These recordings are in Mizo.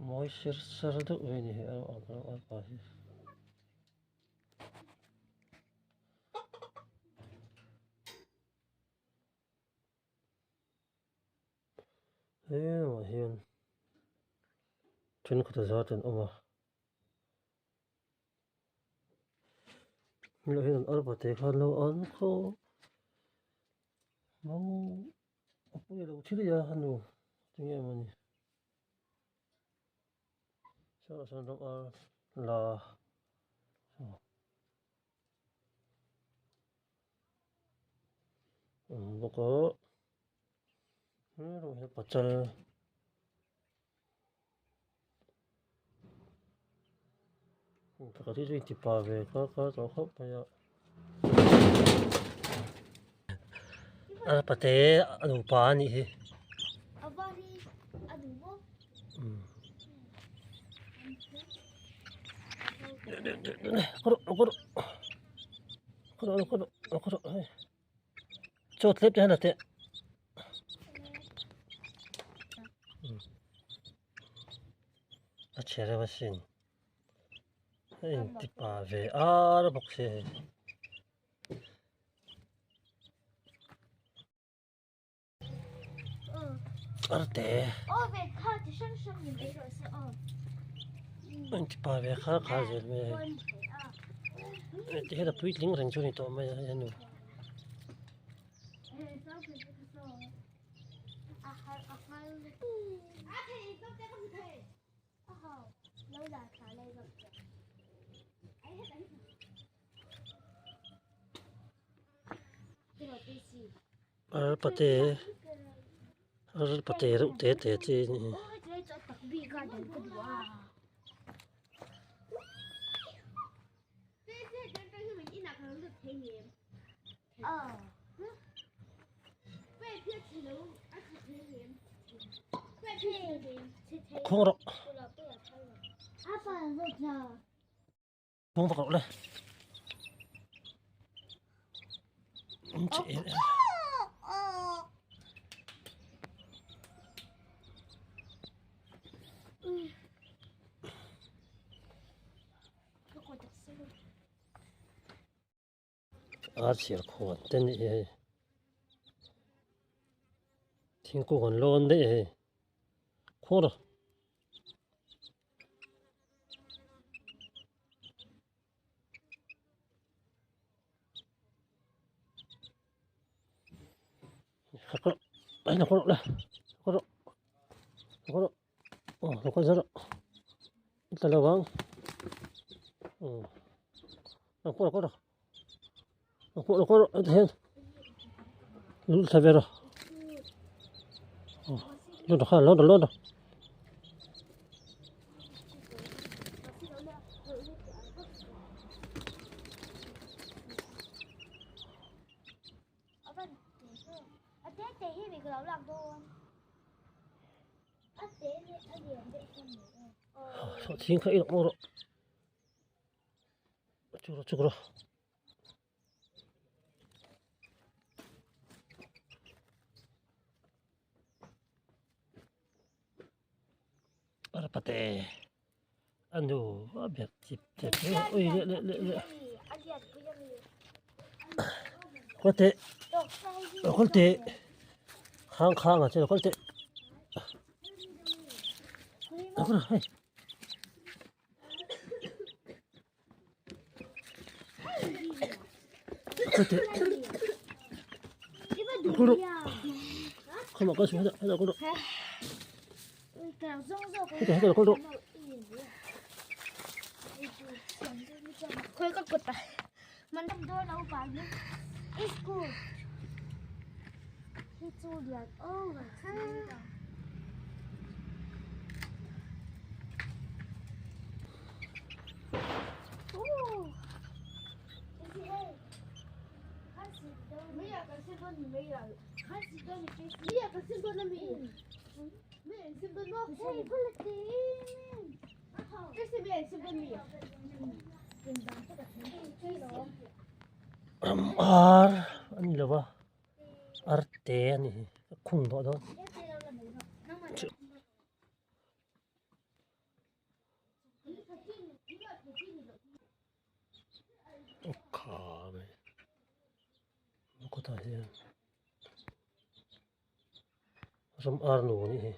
Mawi ser ser deuh mai a ni hei arpa hi. Hengah hian thenkhat a zat an awm a helaiah hian an arpa te kha an lo an khawp a pawi lo thil a nu tinge mawni saw sawn rawng ar la. Awm bawk a he rawng hi pachal pakhat hi chu inti pa ve kha kha tawh khawp mai a a pate a nupa a nih hi. Chaw tlep te hian a teh. A chhe reuh asin. A inti pa ve ar bawk si hei. Arte. Inti pa ve kha kha zel mai a hei. Ti hian a puitling reng chu a ni tawh mai a hei nu. Ar pate ar pate reuh te te chi a ni. Khuang rawh. Khuang vak loh le. Ar chhiar khuan te nih hi hei thingkung an lawn daih a hei khaw rawh. Sawhthing kha i rawh rawh chuk rawh chuk rawh. Arpate a nu a biak chip chep hle ui leh leh leh leh kawlte kawlte khang khang a che kawlte hei. Ram ar a ni lo va ar te a ni hi a khung tawh dawn. kawtah hian ram ar nu a nih hi.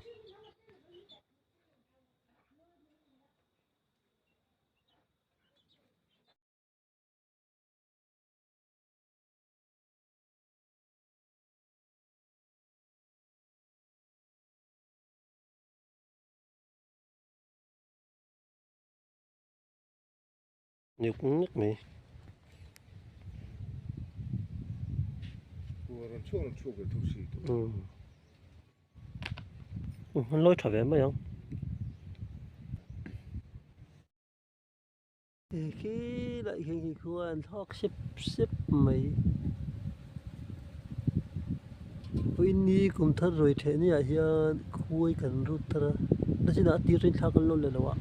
Nek nek mai. An lawi tha ve mai ang. Khi lai khi khi khuan thlawk sep sep mai. Vawiin kum thar rawi theh ni ah hian khuai kan rut thar a nachinah a tir rin thlak an lo leh lo a.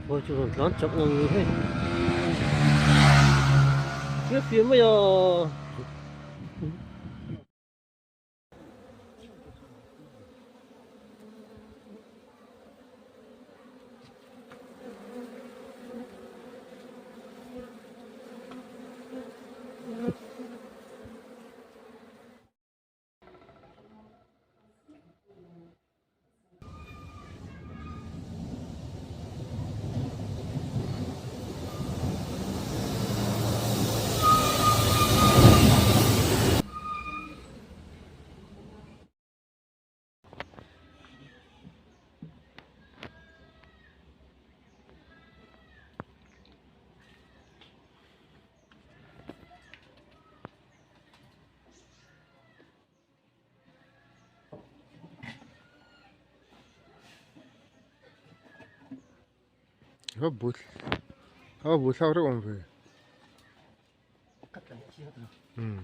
Khuai chu rawn tlan chak ngang ni hei fiah fiah mai a. A bu a bu thlak reuh ang ve. Umm.